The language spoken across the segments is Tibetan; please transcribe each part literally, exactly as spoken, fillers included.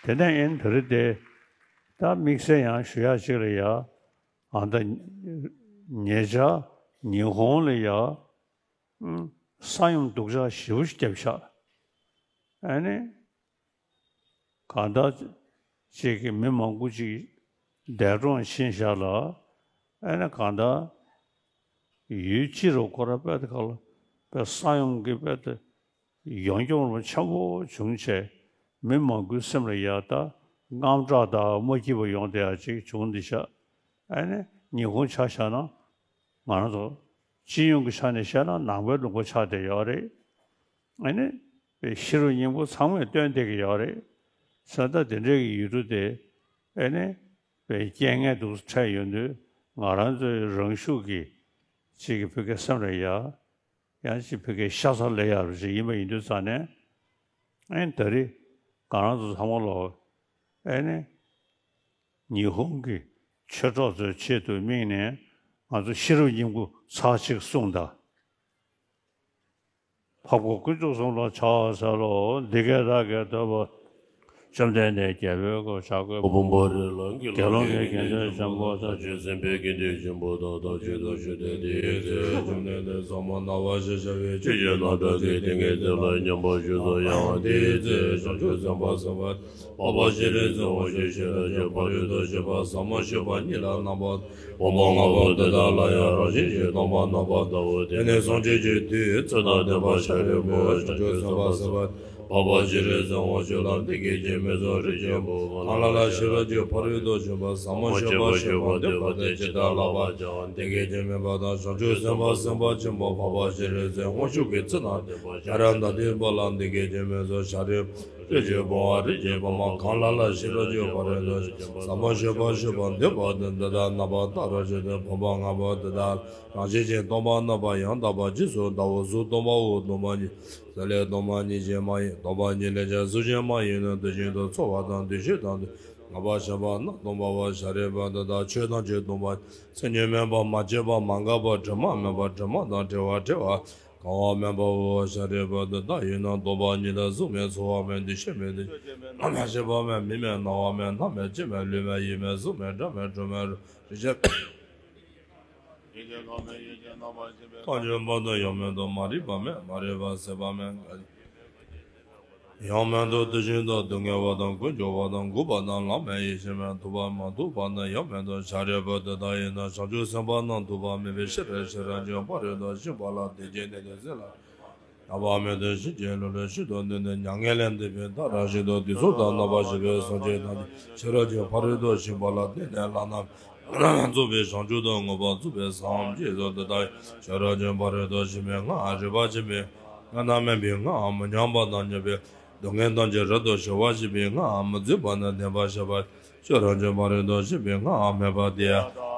དེ་ནས་ཨེ་ནི་ད་རེས་དེ་ད་དམིགས་བསལ་ཡང་ཞུ་ཡག་ཅིག་ལ་ཡ། ཨ་ད་ཉེ་ཆར་ཉི་ཧོང་ལ་ཡ། ཨུམ། ས་ཡོམ་སྡུག་ཅག་ཞེ་པོ་ཞིག་བརྒྱབ་ཤག་ཨ་ནི། གང་ལྟར་ཅིག་གི་མི་མང་པོ་ཅིག་འདས་གྲོངས་ཕྱིན་ཤག་ལ། ཨ་ནི་གང་ལྟར་ཡུལ་སྤྱི་རུ་ཁོ་ར་དཔེ་དེ་ག་ལ་དཔེ་ས་ཡོམ་གྱི་དཔེ་དེ་ཡོངས་གྱོང་རོ་ཆེན་པོ་བྱུང་བྱས། མི་མང་པོའི་སེམས་ལ་ཡ་ད་དངངས་སྐྲག་དང་མ་སྐྱིད་པ་ཡོང་བསྡད་ཡ་ཅིག་བྱུང་བསྡད་ཤག་ཨ་ནི་ཉི་ཧོང་ཆ་བཞག་ན། ང་རང་ཚོ་སྤྱི་ཡོངས་ཀྱི་ཆ་ནས་བཤད་ན་ནང་པའི་ལུང་པ་ཆགས་བསྡད་ཡོད་རེད། ཨ་ནི་ཤེས་རབ་སྙིང་པོ་ཚང་མས་སྟོན་བསྡད་ཀྱི་ཡོད་རེད། ས་ད་དེ་འདྲའི་གི་ཡུལ་གྲུ་དེ་ཨ་ནི་རྐྱེན་ངན་དུ་འཕྲད་ཡོང་དུས། ང་རང་ཚོའི་རང་ཤུགས་ཀྱིས་ཅིག་གི་བོད་སྐད་སེམས་ལ་ཡ། ཡང་ཅིག་བོད་སྐད་ཤ་ཚ་ལས་ཡག་རུ་ཅིག་ཡིན་པ་ཡིན་དུས་ཙང་ནས། ཨེ་ད་རེས་ང་རང་ཚོ་ཚང་མ་ལོ། ཨེ་ནི་ཉི་ཧོང་གི་ཆོས་གྲོགས་ཚོའི་ཆེད་དུ་དམིགས་ནས་ང་ཚོ་ཤེས་རབ་སྙིང་པོ་ཚར་གཅིག་གསུངས་དང་། འཕགས་པ་དཀོན་མཆོག་གསུམ་ལ་ཕྱག་འཚལ་ལོ། འདི་སྐད་བདག་གིས་ཐོས་པ། བཅོམ་ལྡན་འདས་རྒྱལ་པོའི་གོ་ཆ་བགོས། ཕུང་པོ་རི་ལ་དགེ་སློང་གི་དགེ་འདུན་ཆེན་པོ་དང་། ཆོས་སེམས་དཔའི་དགེ་འདུན་ཆེན་པོ་དག་དང་ཆོས་དང་ཞུ་སྟོན་དེའི་ཚེ། བཅོམ་ལྡན་འདས་ཟབ་མོ་སྣང་བ་ཞེས་བྱ་བའི་ཆོས་ཀྱི་རྣམ་གྲངས་ཀྱི་ཏིང་ངེ་འཛིན་ལ་སྙོམས་པར་ཞུགས་སོ། ཡང་དེའི་ཚེ་བྱང་ཆུབ་སེམས་དཔའ་སེམས་དཔའ་འཕགས་པ་སྤྱན་རས་གཟིགས་དབང་ཕྱུག་ཤེས་རབ་ཀྱི་ཕ་རོལ་ཏུ་ཕྱིན་པ་ཟབ་མོ་སྤྱོད་པ་ཉིད་ལ་རྣམ་པར། བུམ་པ་ལྔ་པོ་འདི་དག་ལ་ཡང་རང་བཞིན་གྱིས་སྟོང་པར་རྣམ་པར་བལྟའོ། དེ་ནས་སངས་རྒྱས་ཀྱི་མཐུས་ཚེ་དང་ལྡན་པ་ཤཱ་རིའི་བུས་བྱང་ཆུབ་སེམས་དཔའ་སེམས་དཔའ་འཕགས་པ་སྤྱན་རས་གཟིགས་དབང་ཕྱུག་ལ་འདི་སྐད་ཅེས་སྨྲས་སོ། རིགས་ཀྱི་བུ། གང་ལ་ལ་ཤེས་རབ་ཀྱི་ཕ་རོལ་ཏུ་ཕྱིན་པ་ཟབ་མོ་སྤྱོད་པ་སྤྱོད་པར་འདོད་པ་དེས་ཇི་ལྟར་བསླབ་པར་བྱ་བ་འདི་སྐད་ཅེས་སྨྲས་པ་དང་། བྱང་ཆུབ་སེམས་དཔའ་སེམས་དཔའ་ཆེན་པོ་འཕགས་པ་སྤྱན་རས་གཟིགས་དབང་ཕྱུག་གིས་ཚེ་དང་ལྡན་པ་ཤཱ་ར་དྭ་ཏིའི་བུ་ལ་འདི་སྐད་ཅེས་སྨྲས་སོ། ཤཱ་རིའི་བུ། རིགས་ཀྱི་བུའམ་རིགས་ཀྱི་བུ་མོ། གང་ལ་ལ་ཤེས་རབ་ཀྱི་ཕ་རོལ་ཏུ་ཕྱིན་པ་ཟབ་མོ་སྤྱོད་པ་སྤྱོད་པར་འདོད་པ་དེས་འདི་ལྟར་རྣམ་པར་བལྟ་བར་བྱ་སྟེ། བུམ་པ་ལྔ་པོ་འདི་དག་རང་བཞིན་གྱིས་སྟོང་པར་རྣམ་པར་ཡང་དག་པར་རྗེས་སུ་བལྟའོ། གཟུགས་སྟོང་པའོ། སྟོང་པ་ཉིད་ཟེར་ལས་སྟོང་པ་ཉིད་ཅན་མ་ཡིན། སྟོང་པ་ཉིད་ལས་ཀྱང་གཟུགས་ཅན་མ་ཡིན་ནོ། དེ་བཞིན་དུ་ཚོར་བ་དང་འདུ་ཤེས་དང་དེ་ལྔ་པོ་ཞེས་པ་རྣམས་སྟོང་པའོ། ཤཱ་རིའི་བུ་འདི་དག་ཆོས་ཐམས་ཅད་སྟོང་པ། མཚན་ཉིད་མེད་པ། མ་སྐྱེས་པ། མ་འགགས་པ། དྲི་མ་མེད་པ། དྲི་མ་དང་བྲལ་བ། བྲལ་བ་གང་བ་མེད་པའོ། ཤཱ་རིའི་བུ་འདི་དག་ཡིན་ན་སྟོང་པ་ཉིད་ལ་གཟུགས་མེད། ཚོར་བ་མེད། འདུ་ཤེས་མེད། དེ་ཆོས་ཅན་མེད། རྣམ་ཤེས་པ་མེད། མིག་མེད། རྣ་བ་མེད། སྣ་མེད། ལྕེ་མེད། ལུས་མེད། ཡིད་མེད། གཟུགས་མེད། སྒྲ་མེད། དྲི་མེད། རེག་བྱ་མེད། ཡིད་ཀྱང་མེད། ཡིད་ཀྱང་རྣམ་པར་ཤེས་པའི་ཐམས་ཅད་མེད་དོ། ཡང་མེད་དོ། མ་རིག་པ་མེད། མ་རིག་པ་ཟད་པ་མེད། ཡང་མེད་དོ། དེ་བཞིན་དུ་སྡུག་བསྔལ་བ་དང་ཀུན་འབྱུང་བ་དང་འགོག་པ་དང་ལམ་མེད། ཡེ་ཤེས་མེད། ཐོབ་པ་མ་ཐོབ་པ་ནི་ཡང་མེད་དོ། ཤཱ་རིའི་བུ་དེ་ལྟ་ཡིན་ན་བྱང་ཆུབ་སེམས་དཔའ་རྣམས་ཐོབ་པ་མེད་པའི་ཕྱིར། ཤེས་རབ་ཀྱི་ཕ་རོལ་ཏུ་ཕྱིན་པ་ལ་དེ་བཞིན་གནས་ཏེ་ཟིལ་ལ་ནགས་པ་མེད་དོ། ཤིང་གི་ལོ་ལོན་ཤིན་ཏུ་ནས་ནས་མྱ་ངན་ལས་འདས་པའི་མཐར་ཕྱིན་ཏོ། དུས་གསུམ་དུ་རྣམ་པར་ཤེས་པའི་སེམས་ཅན་ཐམས་ཅད་ཤེས་རབ་ཀྱི་ཕ་རོལ་ཏུ་ཕྱིན་པ་ལ་བརྟེན་ནས་བླ་ན་རྫོགས་པའི་བྱང་ཆུབ་ཏུ་མངོན་པར་རྫོགས་པར་སངས་རྒྱས་སོ། དེ་ལྟར་ཤེས་རབ་ཀྱི་ཕ་རོལ་ཏུ་ཕྱིན་པའི་སྔགས་རིག་པ་ཆེན་པོའི་སྔགས་རྣམས་སྨིན་པའི་སྔགས། མི་མཉམ་པ་དང་མཉམ་པའི་སྡུག་བསྔལ་ཐམས་ཅད་རབ་ཏུ་ཞི་བར་བྱེད་པའི་སྔགས། མི་བརྫུན་པ་དང་ལྡན་པར་བྱེད་པ། ཤེས་རབ་ཀྱི་ཕ་རོལ་ཏུ་ཕྱིན་པའི་སྔགས་སྨྲས་པ་དེ།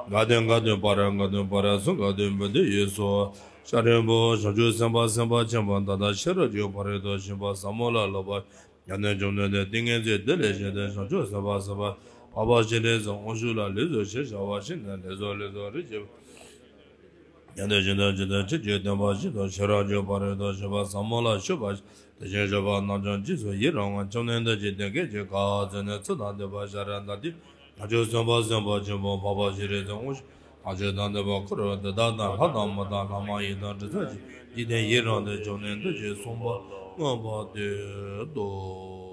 ག་དོན་ག་དོན་པར་ག་དོན་པར་གསུང་ག་དོན་པོ་དེ་ཡོད་སོ། ཤཱ་རིའི་བུ། བྱང་ཆུབ་སེམས་དཔའ་སེམས་དཔའ་ཆེན་པོ་འདི་དག་ཤེས་རབ་ཀྱི་ཕ་རོལ་ཏུ་ཕྱིན་པ་ཟབ་མོ་ལ་སློབ་པར་ཡང་ནས་བྱུང་ནས་ཏིང་ངེ་འཛིན་དེ་ལས་བཞེངས་ཏེ། བྱང་ཆུབ་སེམས་དཔའ་སེམས་དཔའ་འཕགས་པ་སྤྱན་རས་གཟིགས་དབང་ཕྱུག་ལ་ལེགས་སོ་ཞེས་བྱ་བ་བྱིན་ནས། ལེགས་སོ་ལེགས་སོ། རིགས་ཀྱི་ཡང་དེ་བཞིན་དུ་ཇི་ལྟར་ཆོས་ཀྱི་བསྟན་པ་བཞིན་དུ་ཤེས་རབ་ཀྱི་ཕ་རོལ་ཏུ་ཕྱིན་པ་ཟབ་མོ་ལ་ཞུགས་པ། དེ་བཞིན་གཤེགས་པ་རྣམས་ཀྱང་རྗེས་སུ་ཡི་རང་ངོ་། བཅོམ་ལྡན་འདས་ཀྱིས་དེ་སྐད་ཅེས་བཀའ་སྩལ་ནས། ཚེ་དང་ལྡན་པ་ཤཱ་ར་དྭ་ཏིའི་བྱང་ཆུབ་སེམས་དཔའ་སེམས་དཔའ་ཆེན་པོ་འཕགས་པ་སྤྱན་རས་གཟིགས་དབང་ཕྱུག་ཐམས་ཅད་དང་ལྡན་པ་འཁོར་དེ་དག་དང་ལྷ་དང་མི་དང་ལྷ་མ་ཡིན་དང་དྲི་ཟར་གྱི་འཇིག་རྟེན་ཡི་རངས་ཏེ། བཅོམ་ལྡན་འདས་ཀྱིས་གསུངས་པ་མངོན་པར་བསྟོད་དོ།